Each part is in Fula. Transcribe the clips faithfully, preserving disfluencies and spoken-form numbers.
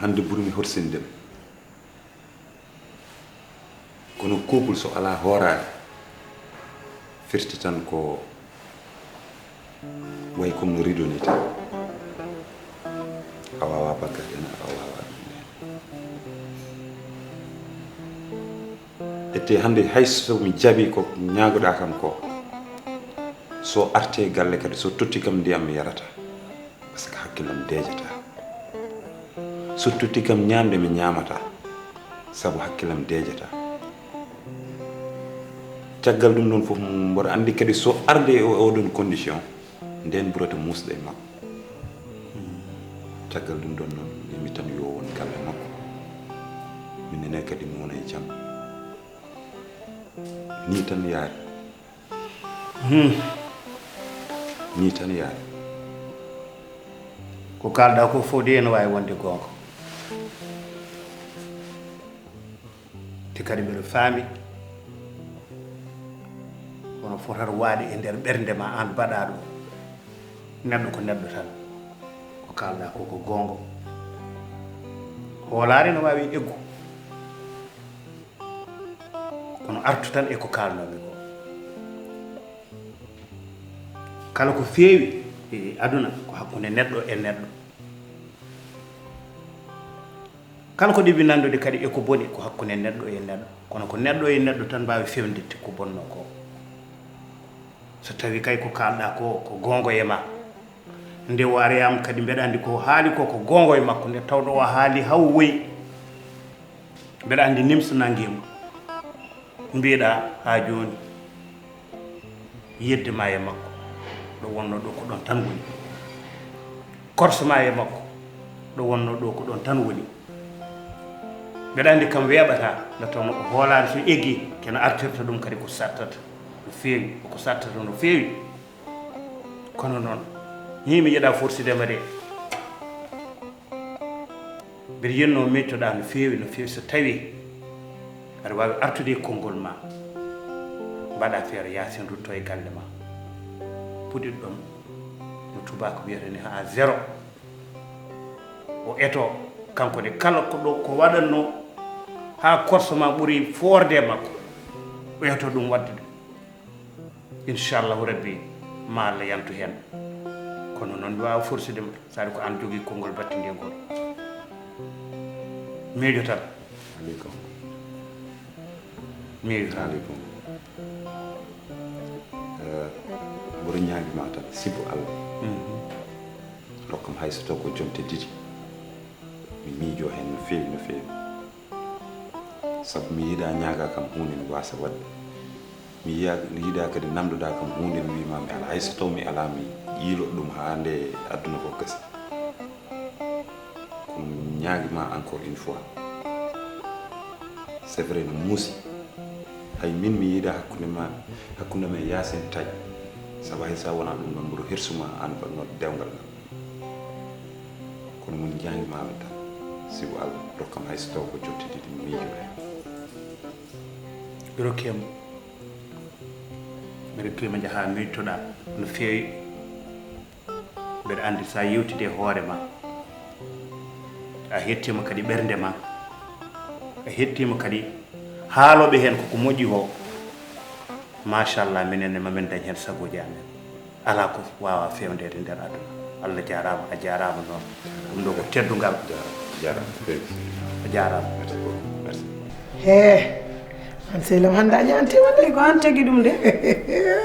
Hannde ɓurmi horsinde ma. Kono couple so alaa hooraare, firti tan ko way comme no rideau ni tan. A waawaa baggal ɗen, a waawaa ɗum ɗen. Ete hannde hay so mi jaɓi ko ñaagoɗaa kam ko, so arti e galle kadi, so totti kam ndiyam mi yarata. Parce que hakkillam deejata. So totti kam ñaamde mi ñaamata. Sabu hakkillam deejata. Caggal ɗum ɗon fof mboɗo anndi kadi so arde e o-, oɗon condition, nden ɓurata muusde e makko. Caggal ɗum ɗon noon, mbimi tan yo won galle makko. Min nene kadi mi wona e jam. Ni tan yaari. Hmm. Ni tan yaari. Ko kaalɗaa ko fof de ene waawi wonde goonga. Te kadi mbeɗa faami, kono fotata waade e nder ɓernde ma aan baɗaaɗo. Neɗɗo ko neɗɗo tan. Ko kaalɗaa ko ko goonga. Hoolaare no waawi eggu. Kono artu tan e ko kaalnoomi ko. Kala ko feewi e aduna ko hakkunde neɗɗo e neɗɗo. Kala ko ɗiɓi nanndude kadi e ko boni ko hakkunde neɗɗo e neɗɗo. Kono ko neɗɗo e neɗɗo tan mbaawi fewndirde ko bonnoo ko. So tawii kay ko kaalɗaa ko, ko goonga e ma. Nde o ariyaama kadi mbeɗa anndi ko haali ko, ko goonga e makko, nde tawɗo o haali haa o woyi. Mbeɗa anndi nimsa nanngii mo. Mbiɗa haa jooni yedde ma e makko, ɗo wonnoo ɗo ko ɗon tan woni. Korsa ma e makko, ɗo wonnoo ɗo ko ɗon tan woni. Mbeɗa anndi kam weeɓataa, nde tawnoo o hoolaani so eggii, kene artirta ɗum kadi ko sattata no feewi, ko sattata no feewi. Kono noon, nii mi yiɗaa forsude ma de. Mbeɗa yiɗnoo miijtoɗaa no feewi, no feewi, so tawii aɗa waawi artude e konngol ma. Mbaɗaa feere Yaasin rutto e galle ma. Puɗɗiɗo ɗoon no tubaako wiyata ni haa zéro. O etoo, kanko ne kala ko ɗo, ko waɗatnoo haa korsa ma ɓuri foorde e makko. O etoo ɗum waɗde ɗum. Inchallahu Rabbi, ma Allah yantu heen. Kono noon mi waawa forsude ma, saɗa ko aan jogii konngol battindiingol. Miijo tan. Aleykum. Miijo tan. Aleykum. Eh, mboɗo ñaagi ma tan, sibu Allah. Mhm. Rokkam hay so taw ko jonte ɗiɗi. Mi miijoo heen no feewi, no feewi. Sabu mi yiɗaa ñaagaa kam huunde mi waasa waɗde. Mi yiya-, mi yiɗaa kadi namndoɗaa kam huunde mi wiy ma mi alaa. Hay so taw mi alaa, mi yiilo ɗum haa nde aduna fof gasi. Kono mi ñaagi ma encore une fois. C'est vrai no muusi. Hay min mi yiɗaa hakkunde ma, hakkunde men Yaasin taƴ. Sabu hay so a wonaa ɗum ɗoon mboɗo hersu ma aan baɗnooɗo dewngal ngal. Kono min ñaagi ma mi tan. Sibu Allah rokkam hay so taw ko jonte ɗiɗi mi miijo heen. Mi rokkiima. Mi rokkiima njahaa miijtoɗaa no feewi. Mbeɗa anndi so a yewtidii e hoore ma, a hettiima kadi ɓernde ma, a hettiima kadi haalooɓe heen koko moƴƴi ko. Machallah, minen ne mamin dañ heen sagooji amen. Alaa ko waawaa feewndeede nder aduna. Allah jaaraama, a jaaraama noon. Ɗum ɗo ko teddungal. Jaaraama. A jaaraama. Merci beaucoup. Merci. He, an sehlam hannde a ñaantii waɗde. Ko an tagi ɗum de.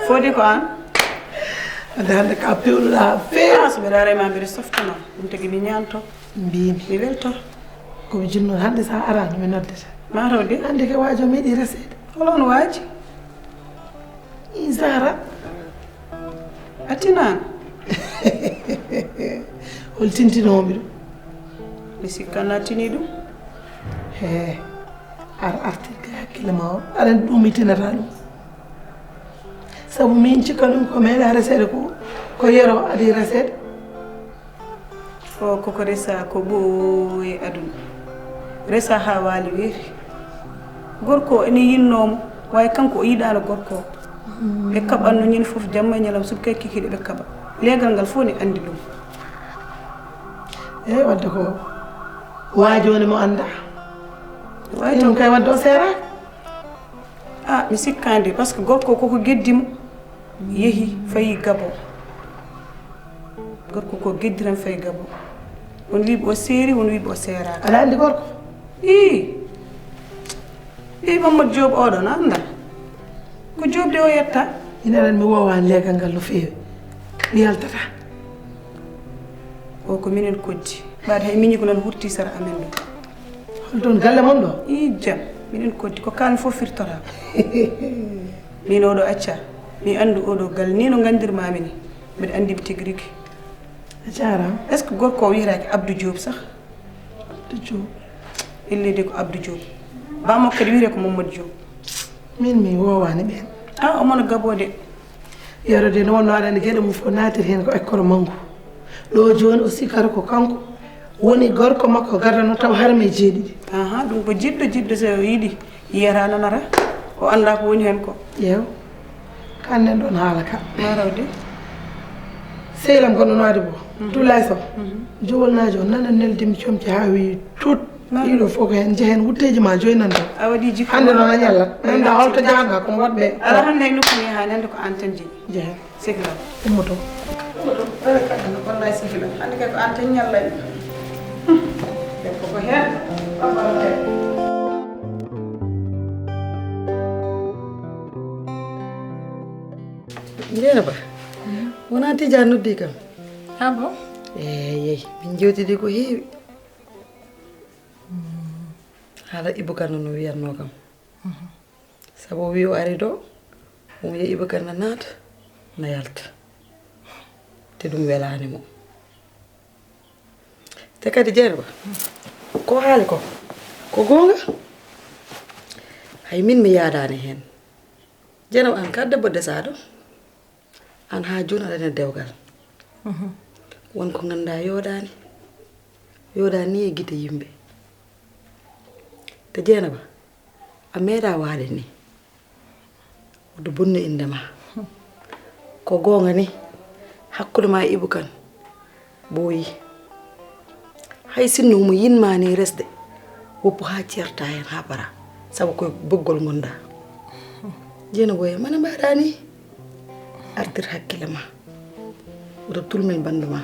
Fodi ko an. Hannde, hannde ka pewnuɗaa haa feewi. Ah, so mbeɗa ara e ma mbeɗa softano. Ɗum tagi mi ñaanto. Mbiimi. Mi welto. Ko mi jinno hannde sa arano mi noddata. Ma taw de. Hannde ke waajo mi yiɗi reseede. Holon waaji? I Zahra. A tinaani? Hol tintinoomi ɗum? Mi sikkan a tinii ɗum. He, ar artirka e hakkille ma o. Aɗa anndi ɗum mi tinata ɗum. Sabu min cikka ɗum ko meeɗa reseede ko, ko yero adi reseede. O koko resa ko ɓooyi e aduna. Resa haa waali weeti. Gorko o ene yinnoo mo, waaye kanko o yiɗaano gorko o. Ɓe kaɓanno ñande fof, jamma e ñalawma, subaka e kikiiɗe ɓe kaɓa. Leegal ngal fof ne anndi ɗum. Eey, wadde ko waajooni mo anndaa. Waawi ɗum kay wadde o seeraaka. Ah, mi sikkaani de, parce que gorko koko geddi mo, yehi, fayi Gabon. Gorko ko geddi tan fayi Gabon. Won wiiɓe o seeri, won wiiɓe o seeraaka. Aɗa anndi gorko? Ii. Ɓii Mamadou Diop oɗo, na anndaa? Ko Diop de o yetta. Ina aɗa anndi mi woowaani leegal ngal no feewi. Mi yaltata. O ko minen koddi. Ɓaade hay miñi ko noon hurti sara amen ɗo. Hol toon galle mon ɗo? Ii jam, minen koddi ko kaan fof firtoraama. Min oɗo acca, mi anndu oɗo galle ni no nganndirmaami ni. Mbeɗa anndi mi tigi rigi. A jaaraama. Est-ce que gorko o wiyetaake Abdou Diop sah? Abdou Diop. Ille de ko Abdou Diop. Bammakko kadi wiyetee ko Mamadou Diop. Min mi woowaani ɓeen. Ah, omo no Gabon de. Yero de no wonno aɗa anndi geɗe mum fof naatir heen ko ekkoro manngu. Ɗo jooni o sikkata ko kanko woni gorko makko gadano taw harmi jeeɗiɗi. Aha, ɗum ko jiɗɗo, jiɗɗo so o yiɗi yiyata nanata. O anndaa ko woni heen ko. Ƴeew. Kan nen ɗoon haala ka. Ma raw de. Sehlam ko noon waɗi bo. Mhm. Tulay so. Mhm. Jowolnaajo o nana neldimi comci haa weyi tut. Ɗiɗo fof ko heen, njehen wutteeji ma joyi nan ɗo. A waɗi jikku. Hannde noon a ñalla. Nannda holto njahanɗa, ko mo waɗɓe. Ala hannde hay nokku mi yahaani, hannde ko aan tan jeyi. Njehen. Sehlam. Ummoto. Ummoto. Ɗo e kaɗɗa no, wallaay sehlam. Hannde kay ko aan tan ñallay. Debbo ko heen. Baba ko heen. Jeynaba. Wonaa Tijaan noddi kam. Ah bon? Eey, eey. Min njewtidi ko heewi. Haala Ibou Kane no wiyatnoo kam. Mhm. Sabu o wii o ari ɗo, omo wiya Ibou Kane na naata, na yalta. Te ɗum welaani mo. Te kadi Jeynaba, ko haali ko, ko goonga. Hay min mi yaadaani heen. Jeynaba, aan ka debbo desaaɗo. Aan haa jooni aɗa nder dewgal. Mhm. Won ko nganndaa yooɗaani. Yooɗaani ni e gite yimɓe. Te Jeynaba, a meeɗaa waade ni. Woto bonnu innde ma. Ko goonga ni, hakkunde ma e Ibou Kane. Ɓooyi. Hay sinno omo yiɗ ma ni resde, woppu haa ceerta heen haa para, sabu ko e bëggol ngonɗaa. Jeynaba, mana mbaɗaa ni? Artir hakkille ma. Woto tulmin ɓanndu ma.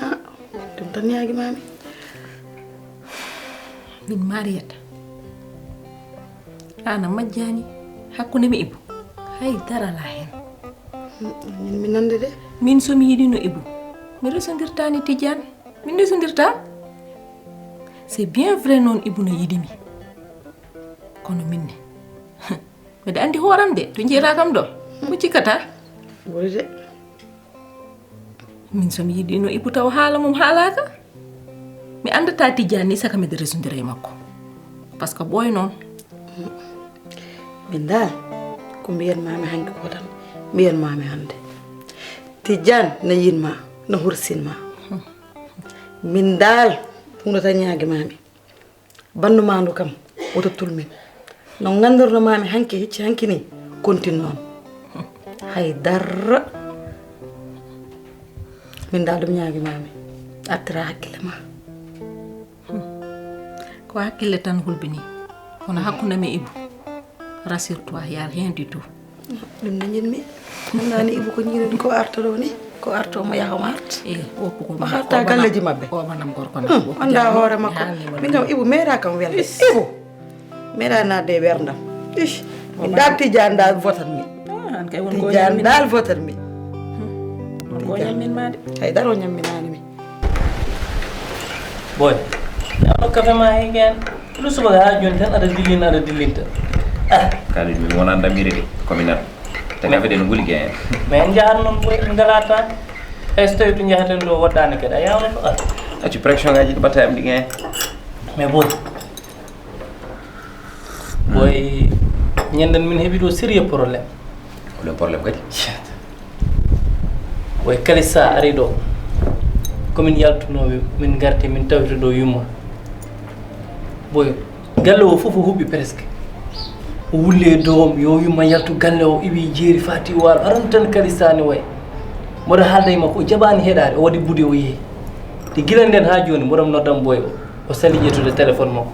Ah, ɗum tan ñaagi mami. Min Marieta. Aan a majjaani hakkunde mi Ibou. Hay dara alaa heen. Min mi nande de. Min so mi yiɗino Ibou, mi resondirtaani Tijaan. Min resondirta. C'est bien vrai noon Ibou no yiɗi mi. Kono min ne. Mbeɗa anndi hooram de, to njiyataa kam ɗo. Ko cikkataa? Ɓuri de. Min so mi yiɗino Ibou taw haala mum haalaaka. Mi anndataa Tijaan ni saka mbeɗa resondira e makko. Parce que ɓooy noon. Min daal, ko mbiyan mami hanki ko tan, mbiyan mami hannde. Tijaan na yiɗ ma, na hursin ma. Min daal, ɗum ɗo tan ñaagi mami. Bandu maandu kam, woto tulmin. No nganndirno mami hanki, hecci hanki ni, kontin noon. Hay dara. Min daal ɗum ñaagi maami. Artira hakkille ma. Ko hakkille tan hulɓini. Kono hakkunde mi Ibu. Rassure-toi, y a rien du tout. Ɗum ne ñinmi. Ɗum nani Ibu ko ñiiruɗi ko arta ɗo ni. Ko arto mo yaha mo arta. Eh, o ko mo harta galleji maɓɓe. O manam gorko na. Hmm, anda hoore makko. Min kam Ibu meera kam welde. Ibu. Meera na de werdam. Ish. Min dal Tijaan dal votat mi. Ah, an kay won ko Tijaan dal votat mi. Won ko ñammin ma de. Hay daro ñamminani mi. Boy, yawno kafe ma hegen. Kilo subaka ha joni tan aɗa dillina aɗa dillinta. Ah, Kalidou, min wona damire de, komi nan. Te kafe ɗe no nguli gen. Mais en jahat noon boy, en ngala temps. Hay so tawi to jahaten ɗo woɗɗani kadi a yawno ɗo. Ah, Accu pression ngaji ɗi mbatta yam ɗi gen. Mais boy, boy, ñanden min heɓi ɗo sérieux problème. Ko ɗum problème kadi. Way Kalisa ari ɗo. Komin yaltunooɓe, min ngarti, min tawti ɗo yumma. Boy, galle o fof o huɓɓi presque. O wulli e doom, yo yumma yaltu galle o, iwi jeeri fati waalo. Aran tan Kalisa ni way. Mboɗo haalda e makko, o jaɓaani heɗaade, o waɗi buuɗi o yehi. Te gila nden haa jooni, mboɗo noddam boy o. O sali ƴettude téléphone makko.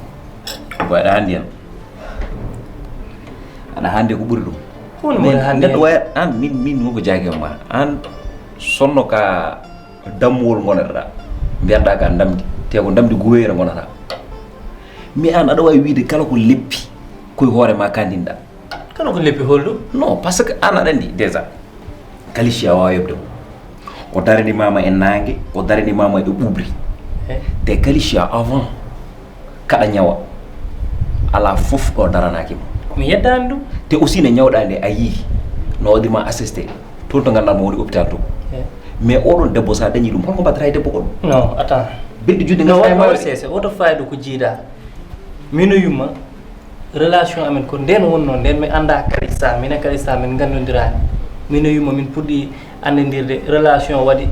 Ko aɗa handi hen. Aɗa handi ko ɓuri ɗum. Woni mo handi neɗɗo waya an min min wonko jaagi ma. An sonno ka dammuwol gonata. Mbiyanɗa ka ndamdi. Te ko ndamdi guweyre gonata. Mi an aɗa wawi wiide kala ko leppi koye hoore ma kandinɗa. Kala ko leppi holɗum? Non, parce que an aɗa andi déjà. Kalicia wawa yobde mo. O darini mama e nangue, o darini mama e ɓuɓri. Te Kalicia avant kaɗa ñawa ala fof ɗo daranaki mo. Mi yeddani ɗum. Te aussi ne ñawɗa nde a yii no waɗi ma assisté toon to ganduɗa mo woni hôpital to. Mais oɗon debbo sa dañi ɗum holko mbaɗata e debbo goɗɗo? Non, attends. Belɗi juɗɗi gasɗa e mawɗe. Oto fayida ko jiiɗa. Mino yumma relation amen ko nden wonno nden mi anda Kalisa, mina Kalisa min gandodirani. Mino yumma min puɗɗi andidirde relation waɗi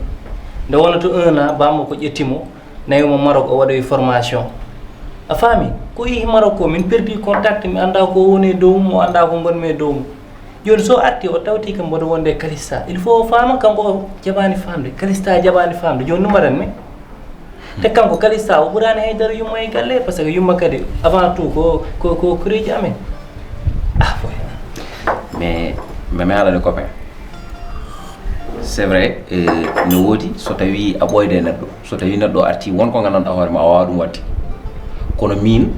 nde wonata un an bammo ko ƴettimo. Nawi mo Maroc o waɗoyi formation. A faami? Ko yehi Maroc ko min perdi contact, mi anndaa ko woni e dow mum, o anndaa ko ngonmi e dow mum. Jooni so o arti o tawti kam mboɗo wonde e Kalista, il faut o faama kanko o jaɓaani faamde, Kalista jaɓaani faamde, jooni no mbaɗan mi? Te kanko Kalista o ɓuraani haydara yumma e galle, parce que yumma kadi avant tout ko ko ko kureeji amen. Ah boy. Mais mais mi haalani copain. C'est vrai, no woodi so tawi a ɓooyde e neɗɗo, so tawi neɗɗo arti won ko nganndanɗaa hoore ma a waawaa ɗum waɗde. Kono miin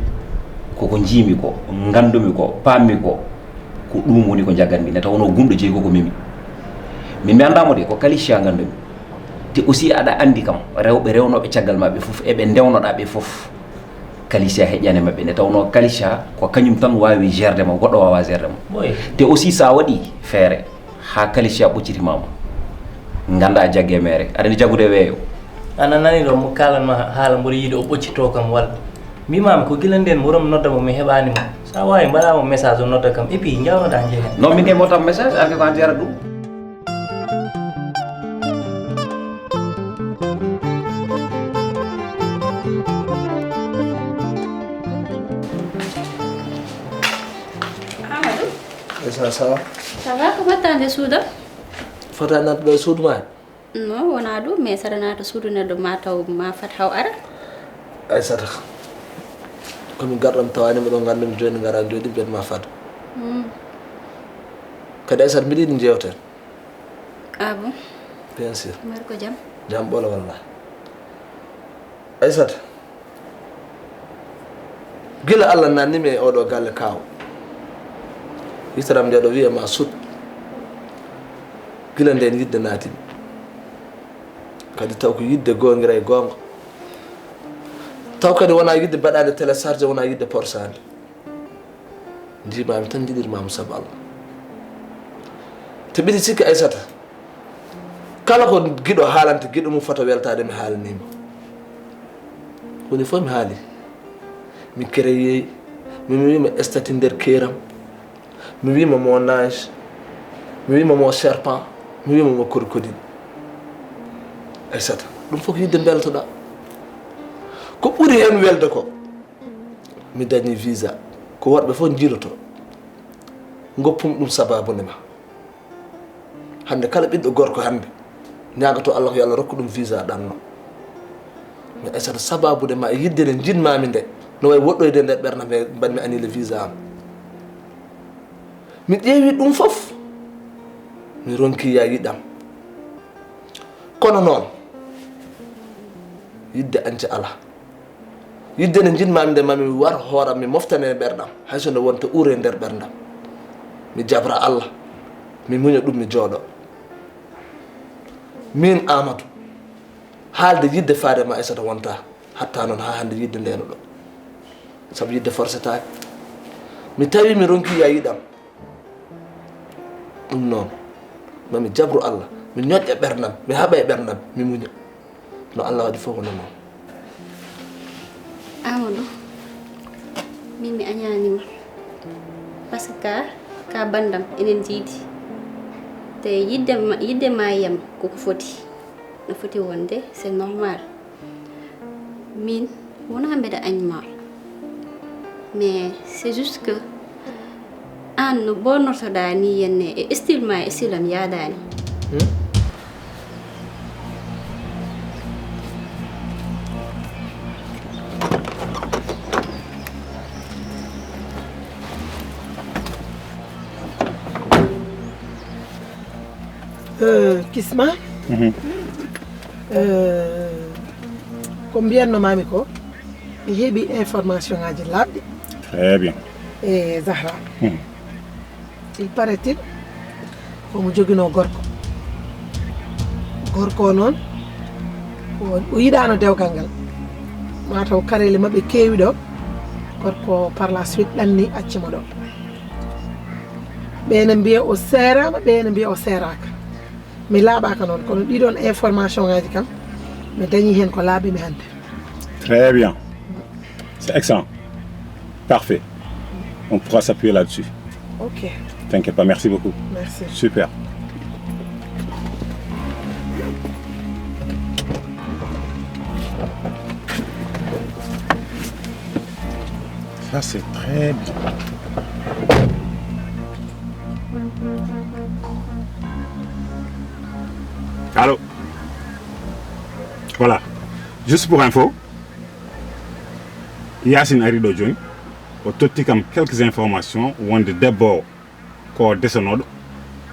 koko njiimi ko, nganndumi ko, paammi ko, ko ɗum woni ko njagganmi nde tawnoo gunɗo jeyi koko memi. Min mi anndaa mo de, ko Kalicia nganndumi. Te aussi aɗa anndi kam rewɓe rewnooɓe caggal ma ɓe fof eɓe ndewnoɗaa ɓe fof. Kalicia heƴƴani maɓɓe nde tawnoo Kalicia ko kañum tan waawi gerde ma, goɗɗo waawaa gerde ma. Te aussi so a waɗii feere. Haa Kalicia ɓoccitimaama. Nganndaa jagge meere. Aɗa anndi jaggude weeyo. An a nanii ɗo mo kaalanma haala mboɗo yiɗi o ɓoccitoo kam walla. Mbiimaami ko gila ndeen mboɗo mi nodda mo mi heɓaani mo. So a waawi mbaɗaa mo message o nodda kam et puis njawnoɗaa njehen. Non min kay mi waɗataa mo message an kay ko an jarata ɗum. Amadou. Esa sawa. Ça va, ko mbaɗɗaa nder suudu? Fota naatde ɗo e suudu ma? Non, wonaa ɗum, mais saɗa naata suudu neɗɗo ma taw ma fat haw ara. Aysata, komin garɗo mi tawaani mo ɗo, nganndu mi jooni ngara jooɗi mbiyat ma fat. Kadi Aysata mbiɗa yiɗi jewten. Ah bon? Bien sûr. Mari ko jam? Jam ɓolo wallah. Aysata. Gila Allah nanni mi e oɗo galle kaw. Yitaram nde ɗo wiye ma sut. Gila nden yidde naatimi. Kadi taw ko yidde gongira e gonga. Taw kadi wona yidde baɗade télécharge, wona yidde porsade. Njimami tan jiɗirmamo sabu Allah. Te mbiɗi sikki Aysata. Kala ko giɗo haalanta giɗo mum fota weltade mi haalanima. Woni fof mi haali. Mi créeyi, mi wima statut nder keeram. Mi wima mon âge. Mi wima mon serpent. Mi wima mon crocodile. Aysata, ɗum fof ko yidde beltoɗa. Ko ɓuri hen welde ko mi dañi visa. Ko worɓe fof jiiloto. Goppum ɗum sababu ne ma. Hannde kala ɓiɗɗo gorko hannde Ñaagato Allah ko yo Allah rokku ɗum visa ɗanno. Mi Aysata, sababude ma e yidde nde njiɗmami nde, no way woɗɗoyde e nder ɓernde am, mbaɗmi annulé visa am. Mi ƴeewi ɗum fof, mi ronki ya yiɗam. Kono noon, yidde añca ala. Yidde nde njiɗmami nde, mami war hooram, mi moftane e ɓerɗam, hay so nde wonta uure e nder ɓerɗam. Mi jabra Allah, mi muña ɗum, mi jooɗo. Min Amadou, haalde yidde faade ma Aysata wonta, hatta noon ha hannde yidde ndeno ɗo. Sabu yidde forcetaake. Mi tawi mi ronki ya yiɗam. Ɗum noon, mami jabru Allah, mi ñoƴƴa ɓerɗam, mi haɓa e ɓerɗam, mi muña. No Allah waɗi fof wona noon. Amadou, min mi añaanima. Parce que ka, ka banndam enen jiidi. Te yidde ma, yidde ma e am koko foti. No foti wonde, c'est normal. Min wona mbeɗa añma. Mais c'est juste que aan no ɓornotoɗaa nii henne e style ma e style am yaadaani. Euh, Kisma, euh, ko mbiyatno mami ko, mi heɓi information ngaji labɗi. Très bien. E Zahra. Il paraît-il, komo jogino gorko. Gorko o noon, o yiɗano dewgal ngal. Mataw karele maɓɓe kewi ɗo. Gorko par la suite ɗanni accimo ɗo. Ɓe ene mbiya o seeraama, ɓe ene mbiya o seeraaka. Mi laaɓaaka noon, kono ɗiɗon information ngaji kam, mi dañi heen ko laaɓi mi hannde. Très bien. C'est excellent. Parfait. On pourra s'appuyer là-dessus. Ok. T'inquiète pas, merci beaucoup. Merci. Super. Ça, c'est très bien. Allô. Voilà. Juste pour info, Yacine ari ɗo jooni, o totti kam quelques informations wonde debbo o ko desanooɗo.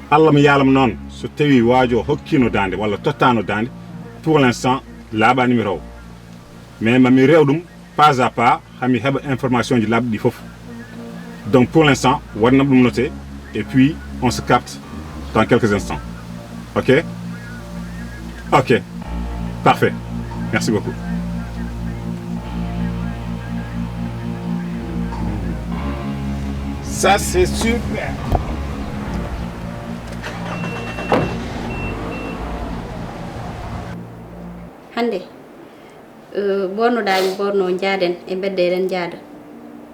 Allah mi yaalam noon, so tawi waajo hokkino daande walla tottano daande, pour l'instant laaɓani mi rew. Mais mami rew ɗum pas à pas, hami heɓa information ji laaɓɗi ɗi fof. Donc pour l'instant, waɗnam ɗum noté et puis on se capte dans quelques instants. Ok. Ok. Parfait. Merci beaucoup. Ça, c'est super. Hannde, ɓornoɗaami ɓorno njaaden e mbedda eɗen njaada.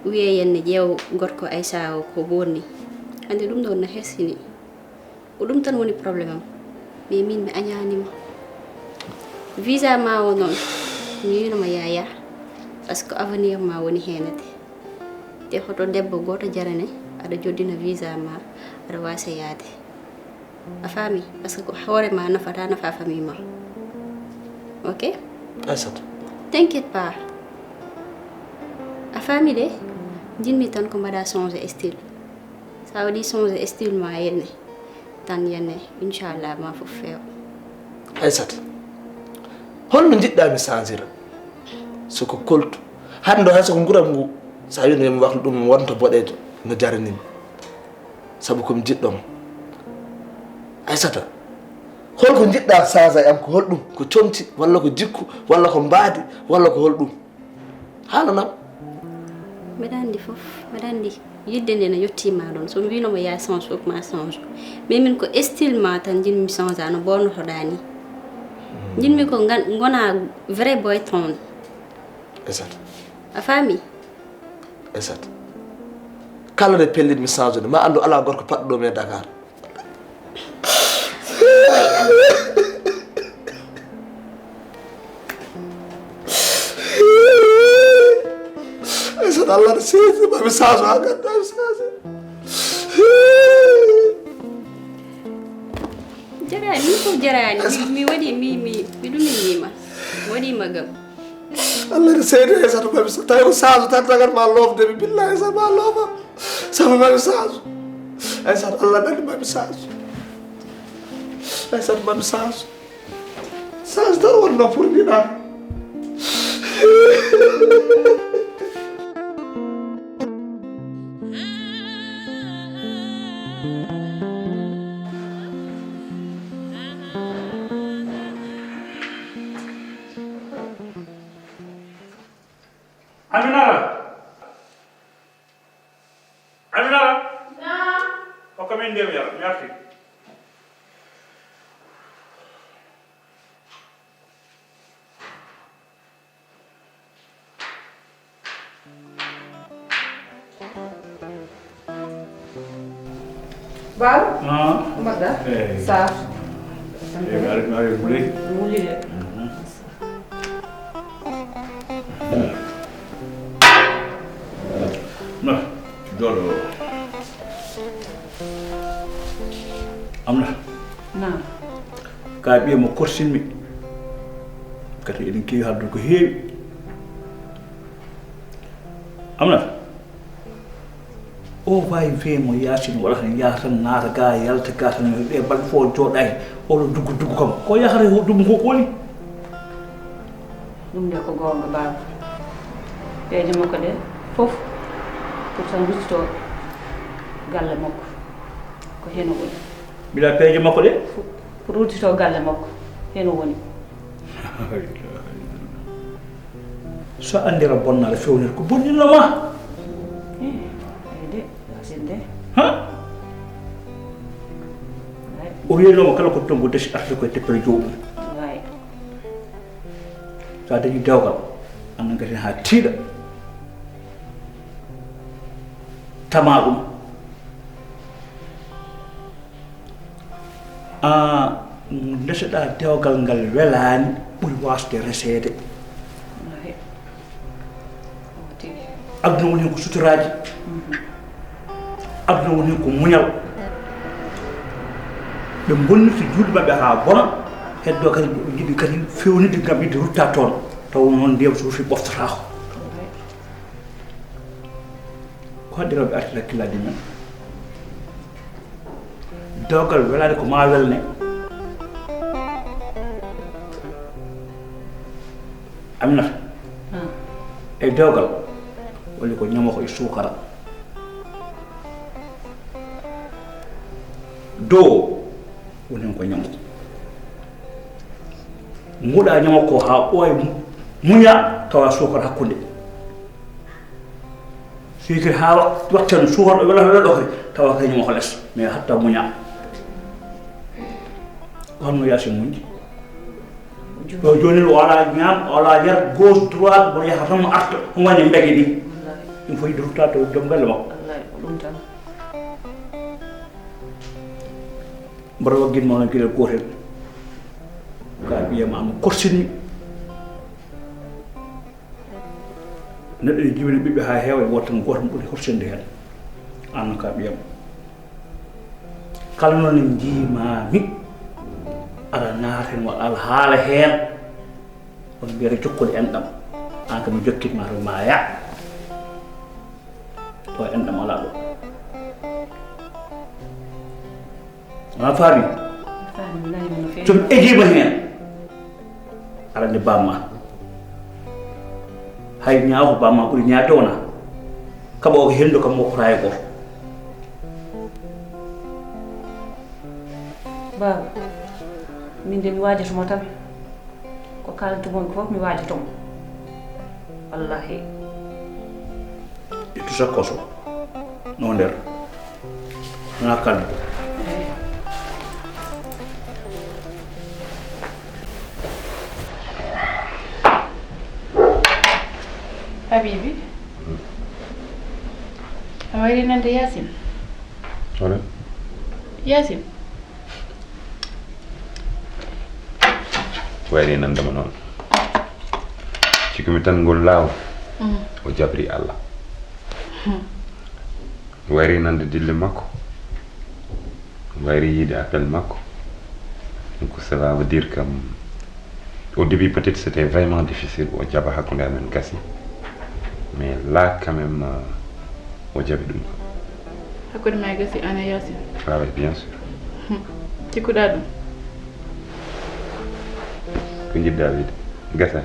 Wiye yenne ƴeew gorko Aysa o ko ɓorni. Hannde ɗum ɗon no hersini. Ko ɗum tan woni problème am. Mais min mi añaanima. Visa ma o noon, mi wiinoma yaya. Parce que avenir ma woni heenete. Te hoto debbo gooto jarane aɗa joddina visa ma aɗa waasa yaade. A faami? Parce que ko hoore ma nafata, nafa famille ma. Ok? Aysata. T'inquiète pas. A faami de? Jinmi tan ko mbaɗa changer style. Sa waɗi changer style ma yenne tan yenne, inchallah ma fof feewa. Aysata, holno njiɗɗa mi changer? Soko koltu hannde o hay soko nguram ngu, sa wino yomi waklu ɗum wonta boɗeejo no jaranimi. Sabu komi jiɗɗoma. Aysata, holko njiɗɗa changer e am? Ko holɗum? Ko comci walla ko jikku walla ko mbaadi walla ko holɗum? Haalanam. Mbeɗa anndi fof, mbeɗa anndi yidde nde no yettiima ɗoon. So mi wiino mo yaa change fof ma change. Mais min ko style ma tan njiɗmi change no ɓornotoɗaa ni. Njiɗmi ko ngan- ngona vrai boy town. Aysata. A faami? Aysata. Kala nde pellitmi change de ma anndu alaa gorko paɗɗo ɗo mi e Dakar. Aysata, Allah no seedi ma mi change haa ganda mi change. Ay, min fof jaraani. Mi, mi waɗi, mi, mi, mi ɗum mi yiima. Mi waɗiima gam. Allah ne seede, Aysata, mami sa-, tawi ko saaso tan tagat ma loofde mi. Billahi, Aysata, ma loofa. Sabu mami saaso. Aysata, Allah nani mami saaso. Aysata, mami saaso. Saaso tan wonno pour ɗiɗa. Aminata! Aminata! Naam. Hokka min ndiyam yara, mi arti. Baaba? Ah. Ko mbaɗɗa? Eey. Saar. Eey, mi ari, mi ari, wuli. Wuli de. Mhm. Na, jooɗo. Amna. Naam. Ka ɓiye mo korsinmi. Kadi eɗen keewi haaldude ko heewi. Amna. O wawi wiyde mo Yaasin wala tan yaha tan naata ga, yalta ga tan, ɓe balɗe fof jooɗaani, oɗo duggu duggu kam. Ko yahata e dumunna ko woni? Ɗum de ko goonga, baaba. Peeje makko ɗe fof pour tan ruttito galle makko. Ko heen o woni. Mbiɗa peeje makko ɗe? Fof pour ruttito galle makko. Heen o woni. So anndira bonnaare fewnir ko bonnirno ma. Eh, eey de, Yaasin de. Ha? Eey. O wiyanoo kala ko tongu dasi arti koye teppere jooɗum. Eey. So a dañi dewgal, annan gati haa tiiɗa. Tama ɗum. A ndeseɗaa dewgal ngal welaani ɓuri waasde reseede. Wallaahi. Aduna woni heen ko sutoraaji. Mhm. Aduna woni heen ko muñal. Ɓe bonnirta juuɗe maɓɓe haa bona, heddoo kadi ɓe njiɗi kadi fewnitde ngam yiɗde rutta toon. Taw noon ndiyam so rutti ɓoftotaako. Wallaahi. Ko haɗde rewɓe arti hakkillaaji men? Dewgal welaade ko ma welne. Aminata. Hmm. E dewgal woni ko ñamoko e suukara. Dow woni ko ñamoko. Nguɗa ñamoko haa ɓooya, mu-, muña, tawa suukara hakkunde. Siikiri haa wa-, watta no suukar ɗo welata ɗo kadi, tawa kadi ñama ko les, mais hatta muña. Ko honno Yaasin muñi? Ɗo jooni o alaa ñaam, o alaa yar, gauche, droite, mo yaha tan mo arta, mo wañi mbege ni. Ɗum fof yiɗde rutta to joom galle makko. Wallaahi, ko ɗum tan. Mboɗo waggin ma noon gila gootel. Ka ɓiye ma mo korsinmi. Neɗɗo ene jibina ɓiɓɓe haa heewa, e wooto tan gooto mo ɓuri horsinde heen. Aan no ka ɓiyam. Kala noon njiimaami aɗa naata heen, waɗa alhaala heen, on mbiyata jokkol enɗam. Aan kam mi jokkitma to maaya. To enɗam alaa ɗo. A faami? Faami, mi nanii mo no feewi. So mi ejiima heen, aɗa anndi bamma. Hay ñaawo ko bamma ɓuri ñaade wona. Kaba o ko hendo kam mo koraay ko. Baaba, min de mi waajoto mo tan. Ko kaalantu mon ko fof mi waajoto mo. Wallaahi. Ittu sakkos o. No nder. Wonaa kaldu. Habiibi. A wayri nande Yaasin. Hone? Yaasin. Wayri nande mo noon. Cikumi tan ngol laawol, mm, o jabri Allah. Hmm. Wayri nande dille makko. Wayri yiide appel makko. Donc, cela veut dire que, au début, peut-être, c'était vraiment difficile. O jaɓa hakkunde amen gasi. Mais là, quand même, euh, o jaɓi ɗum. Hakkunde ma gasi, an e Yaasin? Ah oui, bien sûr. Cikkuɗa ɗum? Ko jiɗɗa wiide? Gasa.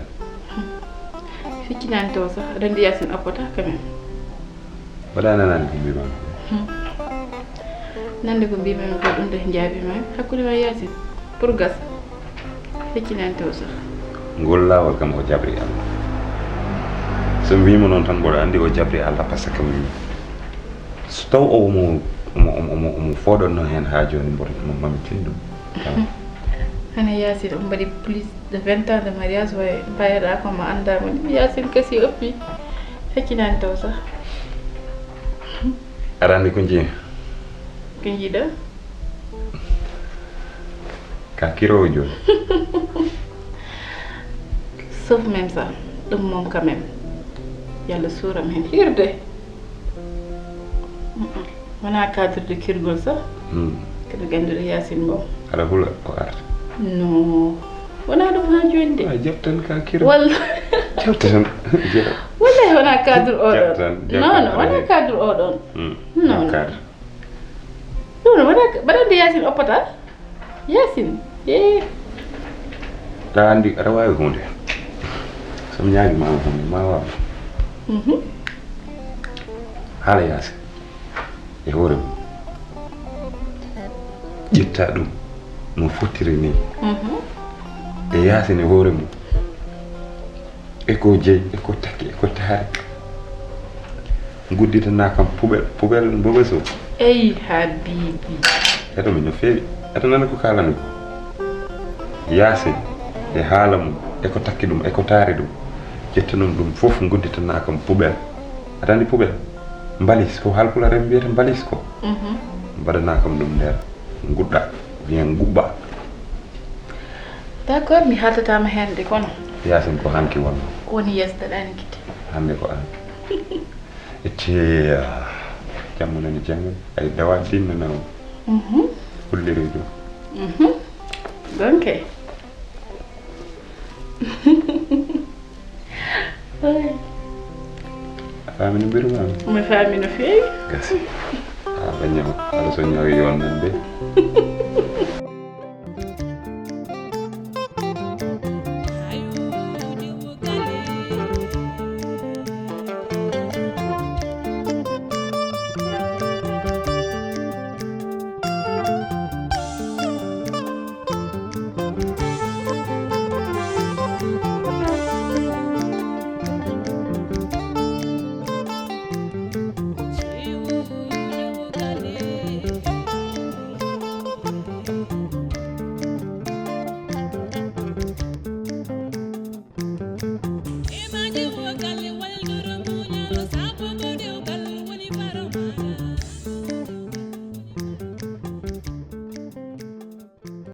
Feccinani taw sax, aɗa anndi Yaasin oppata quand même. Mbaɗa nanani ko mbima? Nande ko mbimami ko ɗum de, jaabima hakkunde ma Yaasin pour gasa. Feccinani taw sax. Ngol laawol kam o jaɓri Allah. So mbimo noon tan, mboɗo anndi o jaɓri Allah, parce que mi, so taw omo omo omo omo fooɗonno heen haa jooni, mboɗo mami tin ɗum. Hana Yaasin, on mbaɗi plus de vingt ans de mariage, way mbayeɗa ko ma annda mo ɗum. Yaasin kasi oppi. Feccinani taw sax. Aɗa anndi ko njii? Ko jiiɗa? Ka kirowo jooni. Sauf même ça, ɗum moom quand même. Yalla suuram heen hirde. Wona cadre de kirgol sax. Kadi ganduɗo Yaasin mbo. Aɗa hula ko arta? No. Wona ɗum haa jooni de. A jabtan ka kiro. Walla. Jabtan. Wallahi wona cadre o ɗon. Jabtan, Non, non, jabtan. Wona cadre o ɗon. Hmm. Non. Cadre. Ɗum wona, mbaɗa anndi Yaasin oppata? Yaasin. Eh. Aɗa anndi, aɗa waawi huunde. So mi ñaagi ma huunde, ma waaw. Mhm. Haala Yaasin e hoore mum. Ƴetta ɗum no fottiri ni. Mhm. E Yaasin e hoore mum. E ko jeyi, e ko takki, e ko taari. Gudditana kam poubelle, poubelle mboɓe so. Ey Habibi. Eto mi no feewi. Eto nana ko kalami ko. Yaasin e haala mum, e ko takki ɗum, e ko taari ɗum. Ƴetta noon ɗum fof gudditana kam poubelle. Aɗa anndi poubelle? Mbalis, ko haalpulaar en mbiyata mbalis ko. Mhm. Mbaɗana kam ɗum nder. Nguɗɗa, bien nguɓɓa. D'accord, mi haaltatama heen de kono. Yaasin ko hanki wonno. Woni yeeso daɗani gite. Hannde ko an. Ete, ah, jamma nani janngo. Ay dawa dinna na o. Mhm. Ulliri ɗum. Mhm. Donc. A faami no mbiru ma? Mi faami no feewi. Gasi. A ɓe ñaw. Ala so ñawi yon nan de.